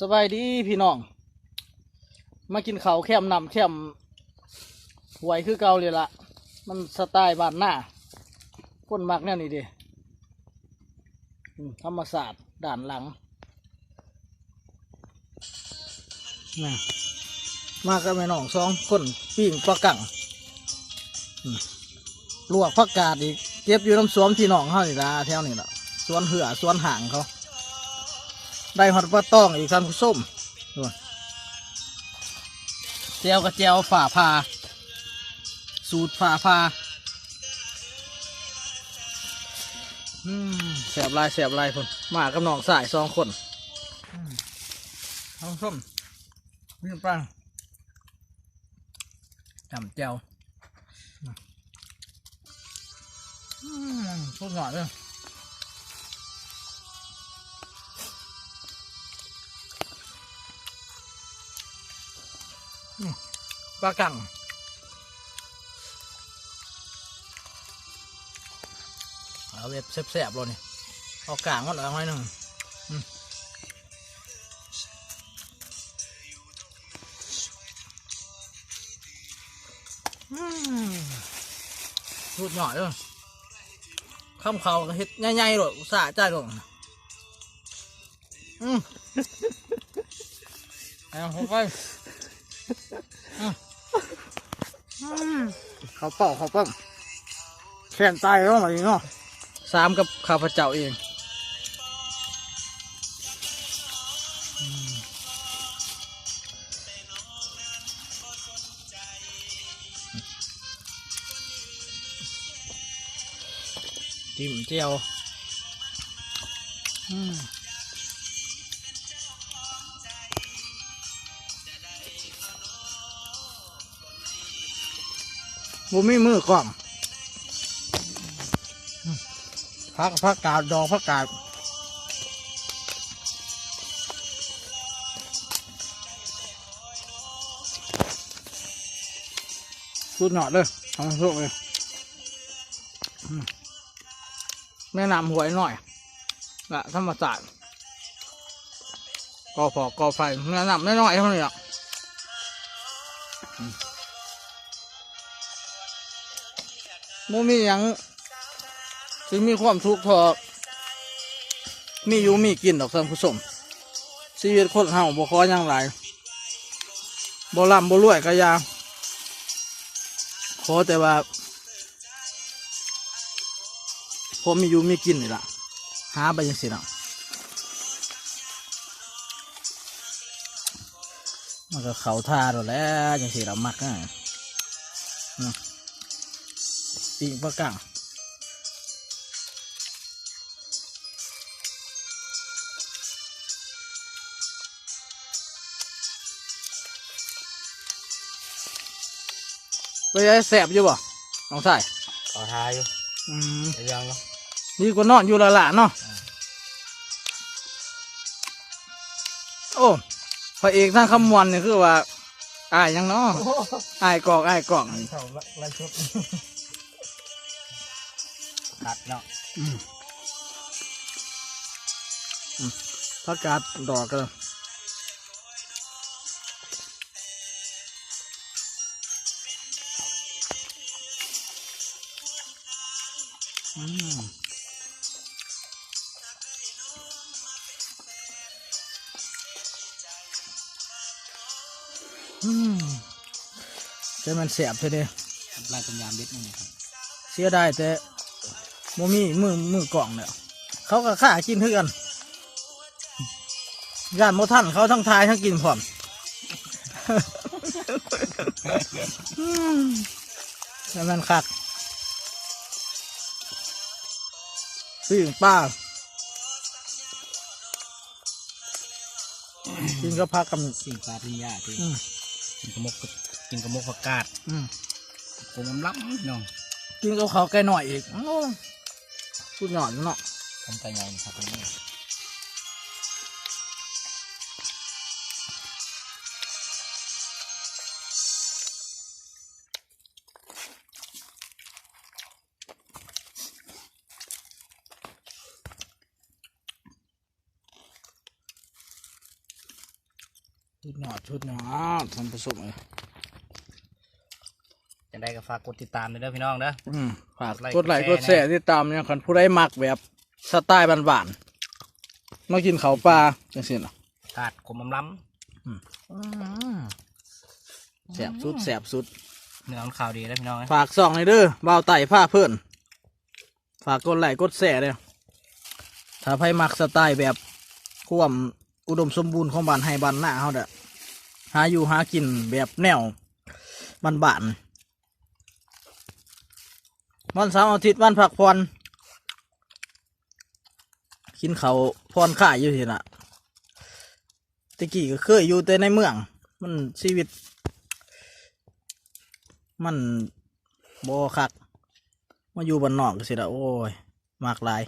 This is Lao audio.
ສະບາຍດີພີ່ນ້ອງ ມາກິນເຂົ້າແຄມນ້ຳແຄມຫ້ວຍຄືເກົ່ານີ້ລະ ມັນສະໄຕບ້ານນາ ຄົນມັກແນວນີ້ເດ້ ອືມ ທຳມະຊາດດ້ານຫຼັງ ນະ ມາກັບແມ່ນ້ອງສອງຄົນ ປີ້ງປາກັງ ອືມ ລວກຜັກກາດອີກ ເກັບຢູ່ນຳສວນພີ່ນ້ອງເຮົານີ້ລະ ແຖວນີ້ລະ ສວນເຮືອ ສວນຫ້າງເຂົາ ໄດ້ຮອດປາຕອງອີກ ທ່ານຜູ້ຊົມ ໂອ້ຍ ແຈ່ວກໍແຈ່ວຟ້າຜ່າ ສູດຟ້າຜ່າ ອືມ ແຊບຫຼາຍ ແຊບຫຼາຍ ພຸ້ນ ມາກັບນ້ອງຊາຍສອງຄົນ ອືມ ທ່ານຜູ້ຊົມ ນີ້ປາ ຈ້ຳແຈ່ວ ອືມ ສຸດຍອດເລີຍ ອືມ ປາກັງ ເອົາແບບແຊບໆໂລດນີ້ ເອົາກ້າງມັນອອກໜ້ອຍໜຶ່ງ ອືມ ອືມ ສຸດຍອດເດີ ຄຳເຂົ້າກໍເຮັດໃຫຍ່ໆໂລດ ອຸດສາໃຈໂລດ ອືມ ເອົາເຂົ້າໄປ ອືມ ເຂົ້າເປົ້າ ເຂົ້າເປົ້າ ແຂນຕາຍແລ້ວບັດນີ້ເນາະ ສາມກັບຂ້າພະເຈົ້າເອງ ອືມ ຈິ້ມແຈ່ວ ອືມ ບໍ່ມີມືກ້ອງ ຜັກ ຜັກກາດ ດອກຜັກກາດ ສຸດຍອດເລີຍ ທຳມະຊາດເລີຍ ອືມ ແມ່ນ້ຳຫ້ວຍນ້ອຍ ລະທຳມະຊາດ ກໍພອກໍໄຟ ແມ່ນ້ຳນ້ອຍໆເທົ່ານີ້ລະ ອືມ ບໍ່ມີຫຍັງຊິມີຄວາມສຸກເທົ່າມີຢູ່ມີກິນດອກທ່ານຜູ້ຊົມ ຊີວິດຄົນເຮົາບໍ່ຂໍຫຍັງຫຼາຍ ບໍ່ລ່ຳບໍ່ລວຍກໍຢ່າ ຂໍແຕ່ວ່າ ພໍມີຢູ່ມີກິນນີ້ລະ ຫາໄປຈັ່ງຊີ້ລະ ມັນກໍເຂົ້າທ່າໂລດແຫຼະ ຈັ່ງຊີ້ລະມັກນະ ອືມ ປີ້ງປາກັງ ເປັນໃດ ແຊບຢູ່ບໍ່ ນ້ອງຊາຍ? ເຂົ້າທ່າຢູ່ ອືມ ໄດ້ເລື່ອງຢູ່ ດີກວ່ານອນຢູ່ລ້າໆເນາະ ອ່າ ໂອ້ ພະເອກທາງຄຳມ່ວນນີ້ຄືວ່າ ອ້າຍຫຍັງເນາະ ໂອ້ ອ້າຍກອກ ອ້າຍກອກ ເຂົ້າໄລຟ໌ສົດ ຄັກເນາະ ອືມ ອືມ ຜັກກາດດອກກໍ ອືມ ອືມ ແຕ່ມັນແຊບແທ້ເດ້ ລາຍປັນຍາເບັດນີ້ ເສຍດາຍແຕ່ບໍ່ມີມື ມືກ້ອງແລ້ວ ເຂົາກໍຂ້າກິນຄືກັນ ຢ້ານບໍ່ທັນເຂົາ ທັງຖ່າຍທັງກິນພ້ອມ ອືມ ແລ້ວມັນຄັກ ປີ້ງປາ ກິນກັບຜັກກັບ ປີ້ງປາປີ້ງຫຍ້າຕິ ອືມ ກິນກັບໝົກ ກິນກັບໝົກຜັກກາດ ອືມ ກົມລຳໆເນາະ ກິນກັບເຂົ້າໄກ່ນ້ອຍອີກ ໂອ້ ສຸດຍອດເນາະ ຄຳໄກ່ໃຫຍ່ນີ້ຄັກເລີຍ. ສຸດຍອດ ສຸດຍອດ ທ່ານຜູ້ຊົມເອີຍ. ຈັ່ງໃດກໍຝາກກົດຕິດຕາມເດີພີ່ນ້ອງເດີ. ອືມ ຝາກ ກົດໄລ ກົດແຊ ກົດແຊ ຕິດຕາມຫຍັງ ຄັນຜູ້ໃດມັກແບບສະໄຕລ໌ບ້ານໆ ມາກິນເຂົ້າປ່າຈັ່ງຊີ້ນະ ອາກາດຂົມອຳລຳ. ອືມ ອືມ ແຊບສຸດ ແຊບສຸດ ເນື້ອມັນຂາວດີເດີພີ່ນ້ອງເອີຍ. ຝາກຊ່ອງນີ້ເດີ ບ່າວໄຕ້ພາເພີນ. ຝາກກົດໄລກົດແຊເດີ ຖ້າໃຜມັກສະໄຕລ໌ແບບຄວາມອຸດົມສົມບູນຂອງບ້ານໄຮ່ບ້ານນາເຮົາເດີ ຫາຢູ່ຫາກິນແບບແນວບ້ານໆ ວັນເສົາອາທິດວັນພັກຜ່ອນ ກິນເຂົ້າຜ່ອນຄາຍຢູ່ຊີ້ລະ. ແຕ່ກີ້ກໍເຄີຍຢູ່ແຕ່ໃນເມືອງ ມັນຊີວິດມັນບໍ່ຄັກ ມາຢູ່ບ້ານນອກຈັ່ງຊີ້ລະ ໂອ້ຍ ມັກຫຼາຍ.